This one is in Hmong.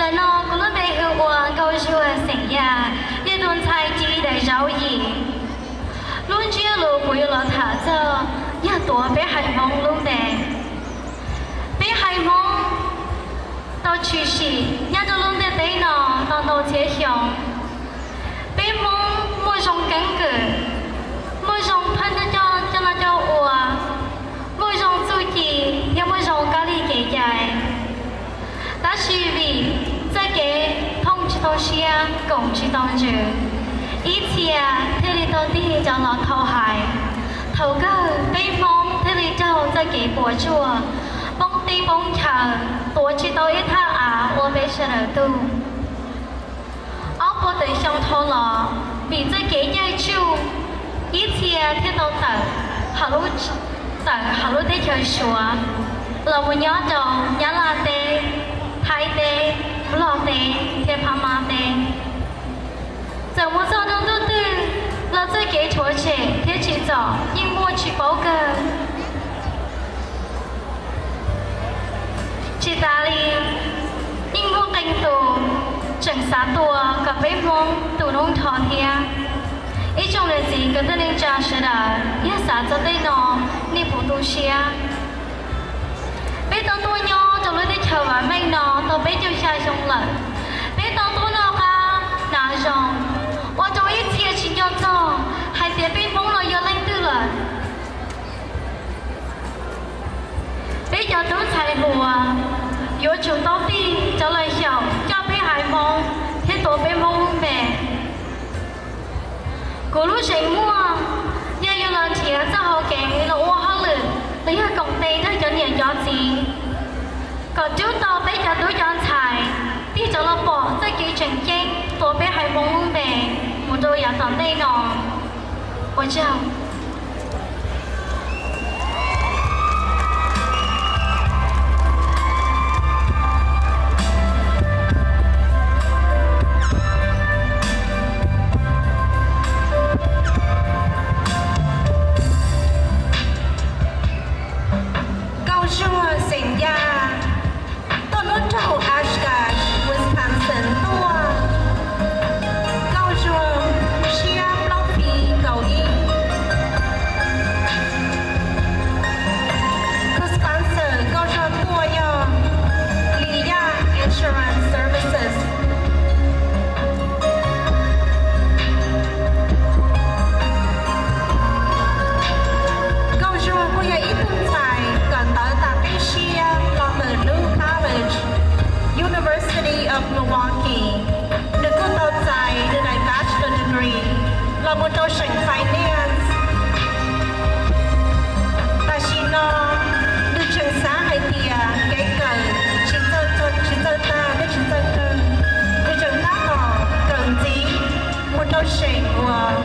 Ntawm no kuv lub npe hu ua Nkauj Zuag xeem Yaj, yog tus ntxhais ci daim zauv yim. Lub ntsiab lus kuv yuav los tham txog yog tuav peb haiv Hmoob lub npe. Peb haiv Hmoob tau tshwm sim nyob rau lub ntiaj teb no tau ntau txhiab xyoo. Peb Hmoob muaj zoo keeb kwm, muaj zoo pheej coj coj noj coj ua, muaj zoo txuj ci, thiab muaj zoo kab li kev cai. Tab sis vim txoj kev thooj tsis tau siab, koom tsis tau ntsws, ib txhia thiaj li tau tig cov los khau hais. Thaum kawg peb Hmoob thiaj li raug txoj kev puas tsuaj, poob teb poob chaw, tuav tsis tau ib thaj av ua peb sawv daws tug. Ob puas tawm xyoo dhau los, vim txoj kev caij tsuj, ib txhia thiaj tau tawm hauv lub, tawm hauv lub teb chaws Suav los mus nyob rau Nyab Laj teb, Thaib teb, Nplog teb thiab Phab Mab teb. Txawm mus txog rau ntuj twg los txoj kev rhuav tshem thiab tsim txom yeej muaj tsis paub kawg. Tsis tas li, yeej muaj qee tus tseem xav tua kom peb Hmoob tu noob nrho thiab. Ib tsoom niam txiv kwv tij neej tsa sawv daws, yog xav txog tej no, nej puas tu siab? Peb tau tuaj nyob rau lub teb chaws vam meej no tau peb caug xya xyoo lawm. Peb tau tuaj noj qab hnav zoo, ua rau ib txhia tsis nco txog hais tias peb Hmoob no yog leej twg lawm. Peb cov tub ntxhais hluas yuav tsum tau tig rov los xyaum coj peb haiv Hmoob thiab tuav peb Hmoob lub npe. Kuv lub zeem muaj, yog yuav los nrhiav txoj hau kev los ua hauj lwm los yog koom tes nrog cov niam cov txiv, kom rub tau peb cov tub cov ntxhais tig rov los pom txoj kev tseem ceeb tuav peb haiv Hmoob lub npe mus rau yav tom ntej no. Ua tsaug. Nkauj Zuag xeem Yaj, tuaj nyob rau Oshkosh, Wisconsin tuaj. Nkauj Zuag siab plaub hlis kaum ib. Tus sponsor Nkauj Zuag tuaj yog Li Yaj Insurance Services. Nkauj Zuag kuj yog ib tug ntxhais kawm ntawv tas peb siab los ntawm lub college University of Milwaukee. Nws kuj tau txais nws daim bachelor degree los mus rau seem finance. Tam sim no nws tseem xav hais tias kev kawm tsis txawj, tsis txawj tag thiab tsis txawj kawg, nws tseem tab tom kawm ntxiv mus rau seem uas